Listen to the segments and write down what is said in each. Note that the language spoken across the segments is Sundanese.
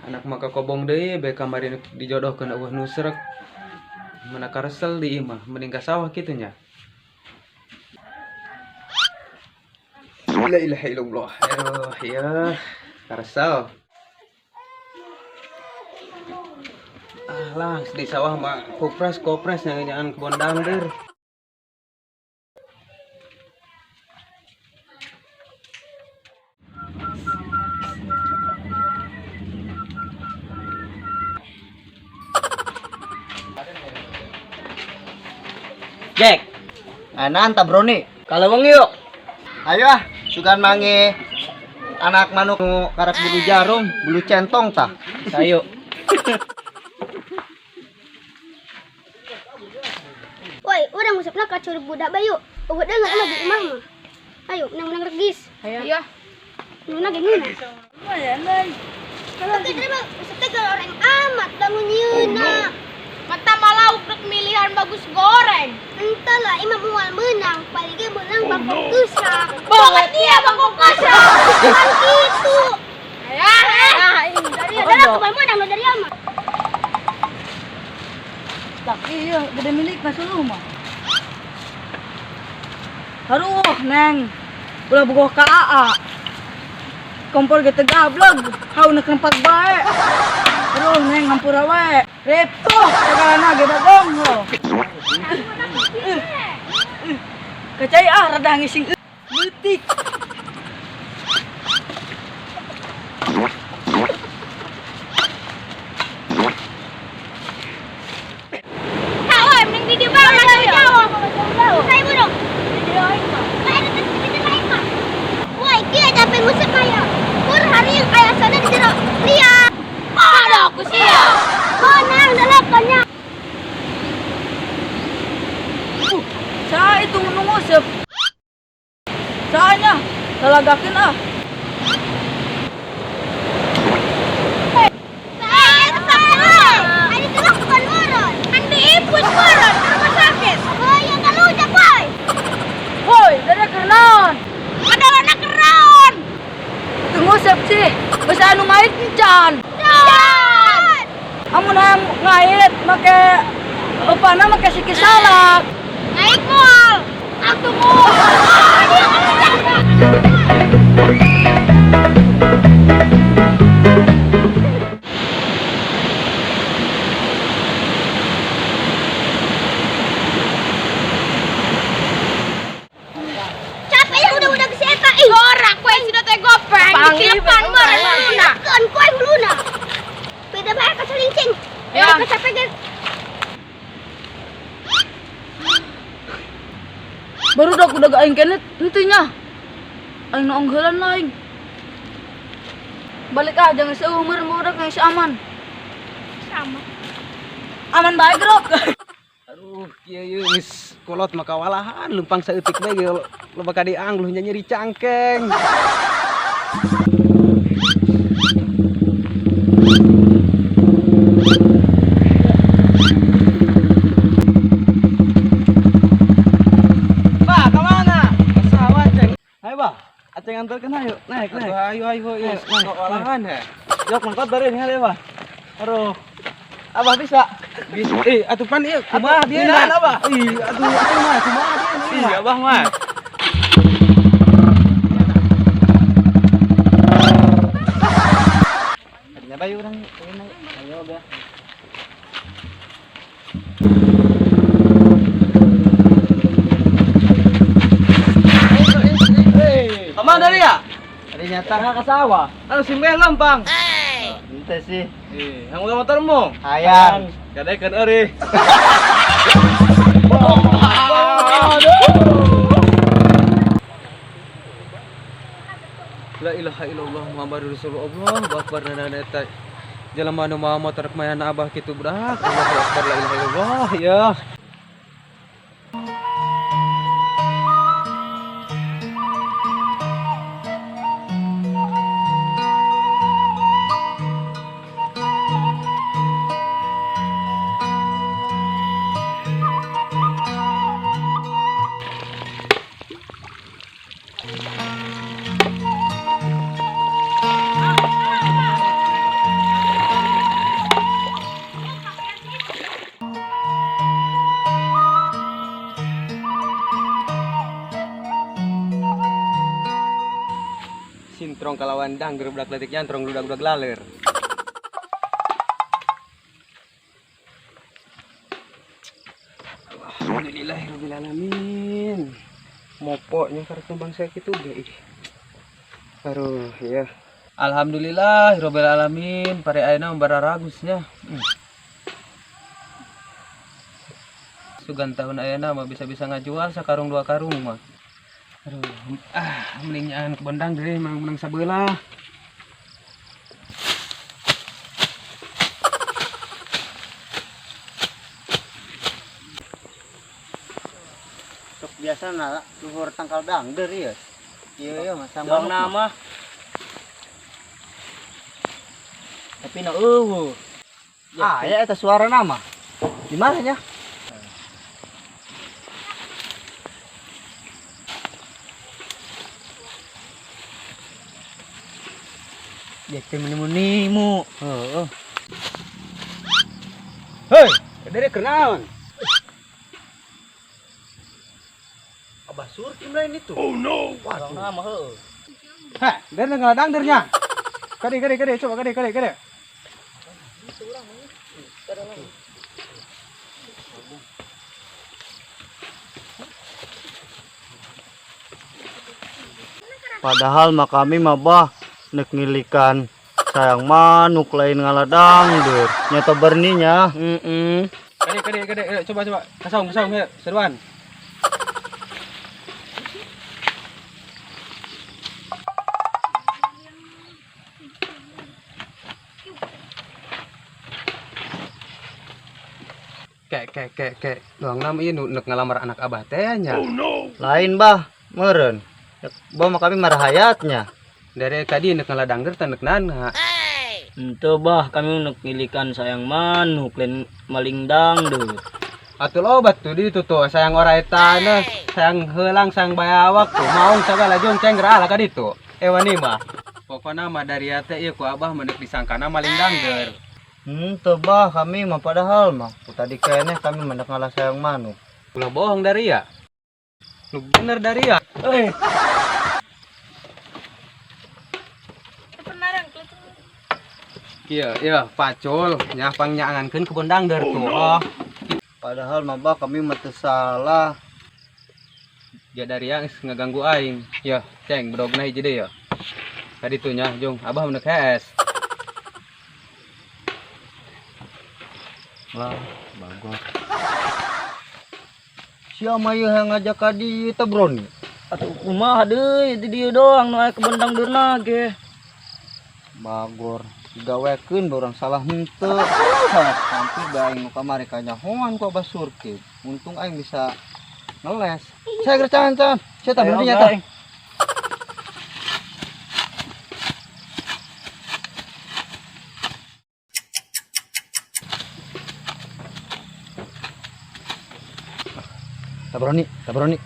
Anak mah kakobong deui bae kamari dijodohkeun eueuh nu srek. Mana karesel di imah, mending ka sawah kitu nya. La ilaha illallah. Aduh, ya. Karesel. Ah lah, di sawah mah kopres kopres nyaan kebon dangder. Jack, Anan tak broni. Kalau wengi yuk. Ayo ah, sugan mangi anak manuk nu karak bulu jarum, bulu centong tah. Ayo. Woi, urang ngusupna ka curug budak bayu. Eueuh deungeun mah di imah mah. Ayo, menang-menang regis. Ayo. Nuna ge nuna. Tapi terima usep teh orang amat bangun nyieuna. Mata malauk rek milihan bagus goreng. Entahlah imah moal menang, paling ge menang bangkok kesak. Banget dia bangkok kasar. Kan kitu. Ya, Dari adalah kebal menang nu dari ama. Tak iya, gede milik masuk rumah. Aduh, Neng. Ulah bogoh ka AA. Kompor ge teu gableg, hau nu nempak bae. Aduh, Neng hampura wae. Repoh sagalana ge bagong ho. Kacai ah rada ngising leutik. Tak woi, mending di dieu bae lah jauh. Saya ibu dong. Lain itu itu lain mah. Woi, kia capek ngusep mah ya. Pur hari yang kayak sana di jero. Lihat. Ada aku sih ya. Menang dalapannya. Saha itu nu nguseup? Saha nya? Lalagakeun ah. Ada telak bukan moron. Kan diipus moron ke rumah sakit. Oh, ya kalau udah boy. Woi, dari kenaon? Padahal keraon. Teu nguseup sih. Basa anu ngait encan. Dan. Amun hayang ngait make opana make siki salak. Naik moal. Atuh moal. Capek ya udah-udah ke siapa? Ih, Gorak kue sudah teh gopeng. Panggil, Dikilepan moron luna. kan kue huluna. Beda bae ka celincing. Ya. Ya, capek ge. Baru dah aku daga aing kenet henteu nya. Aing noong heulan lah aing. Balik ah jangan seumur budak yang si aman. Sama. Aman bae grok. Aduh, kieu ieu geus kolot mah kawalahan leumpang saeutik bae ge loba ka diang nya nyeri cangkeng. Bah, ka mana? Ka sawah, Ceng. Ayo, Bah. Aceng antarkeun ayo. Naik, Atuh naik. ayo ayo ieu kawalahan he. Yok mangkot bari ningali, Bah. Aduh. Abah bisa. Bisa eh atuh pan ieu kumaha dia? Pindahan, Abah. Ih, atuh aceng mah kumaha dia? Ih, abah mah. Adinya bae urang naik. Ayo, Bah. Kemana dari ya? Ada nyata. Ka sawah. Anu si Meh lempang. Ente sih. Eh, yang udah motormu. Hayang. Kadekeun euy. La ilaha illallah Muhammadur Rasulullah. Allahu akbar nana eta. Jelema nu mawa motor mayana abah kitu budak. Allahu akbar la ilaha illallah ya. Ngalawan dangger budak leutik nyantrong budak-budak laler. Alhamdulillahirabbil alamin. Mopoknya kartu bangsa kitu ge ih. Aduh ya. Alhamdulillahirabbil alamin, pare ayeuna bararagusnya. Sugan tahun ayeuna mah bisa-bisa ngajual sakarung dua karung mah. Aduh, mending nyaan ke bendang deui mang menang sabelah. Sok biasa na luhur tangkal dangder ieu. Ieu ieu mah sama Doang nama. Tapi na eueuh. Ah, ya eta suara nama. Di mana nya? Dia teh meni-menimu. Heeh. Hei, dari kenaon? Abah Surkim lain itu. Oh no. Doang nama heueuh. Hah, dari ngaladang dernya. Kade kade kade coba kade kade kade. Padahal mah kami mah bah nek ngilikan sayang manuk lain ngaladang deur. Nyata berninya. Heeh. Kade kade kade coba coba kasaung kasaung ya, seruan. Kek kek kek kek doang nam ieu nu nek ngalamar anak abah teh nya. Oh no. Lain bah, meureun. Bah mah kami marah hayatnya. Dari tadi nek ngaladang der teh nek nana. Henteu bah, kami nek ngilikan sayang manuk lain maling dangdut. Atuh lobat tuh di itu tuh sayang ora eta na, sayang heulang sayang bayawak tuh maung sagala jong ceng geura ka ditu. Ewan mah. Pokona mah dari teh ieu ku abah mah nek disangkana maling dangder. Henteu bah kami mah padahal mah ku tadi keneh kami mah nek ngalah sayang manuk. Ulah bohong dari ya. Nu bener dari ya. Eh, iya iya pacul nya pangnyaangankeun kebon dangder tuh. Oh, Padahal mah bah kami mah teu salah. ya dari yang ngeganggu aing. Ya, ceng bedogna hiji deui ya. Tadi tuh nya jung abah mun hees. Lah, bagus. Siapa ieu yang ngajak ka dieu teh Broni? Atuh kumaha deui di dieu doang nu aya kebon dangdeurna ge. Bagor digawekeun ba urang salah henteu. Sampai ba aing nu kamari kanyahoan ku Abah Surkim. Untung aing bisa ngeles. Saya gercangan can. Saya tak Ayo, berani nyata. guys. Tak berani, tak berani.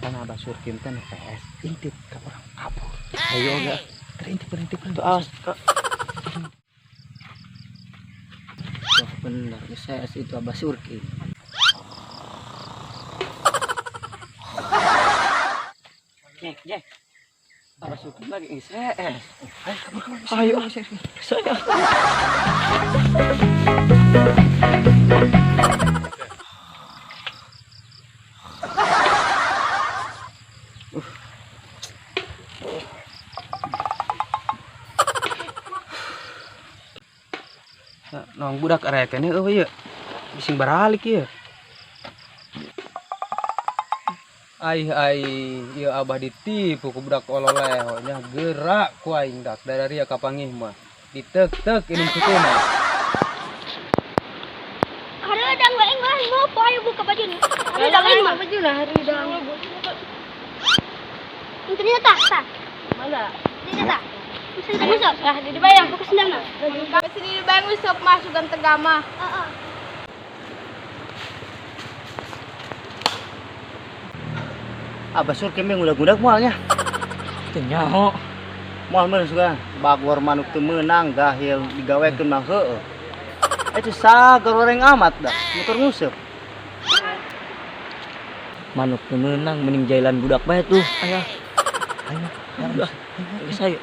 Tanah Abah Surkim teh nu PS intip ka urang kabur. Ayo ga. Terintip, terintip, terintip. Tuh awas Kak. Wah bener, saya itu Abah Surki. Jek, Jek. Abah Surki lagi ICS. Ayo kabur, kabur. Ayo, saya. Nong budak area keneh eueuh ieu. Bising baralik ieu. Ai ai ieu abah ditipu ku budak ololeho nya gerak ku aing dak dari ria kapangih mah. Ditek-tek inum sukuna. Hareudang we aing mah ngopo ayo buka baju nih. Hareudang aing mah. Baju lah hareudang. Intinya tah tah. Mana? Ini tah. Bisa ngusap. Ah, di dibayang. Buka sendalna. Sini dibayang usop mah sugan tegama. Heeh. Abah Surkim yang ngudag-ngudag moalnya. Teu nyaho. Moal meureun sugan. Bagor manuk teu meunang gahil digawekeun mah heueuh. Itu sagar goreng amat dah, motor nguseup. Manuk teu meunang mending jailan budak bae tuh. Ayo. Ayo. Ulah. Geus ayo.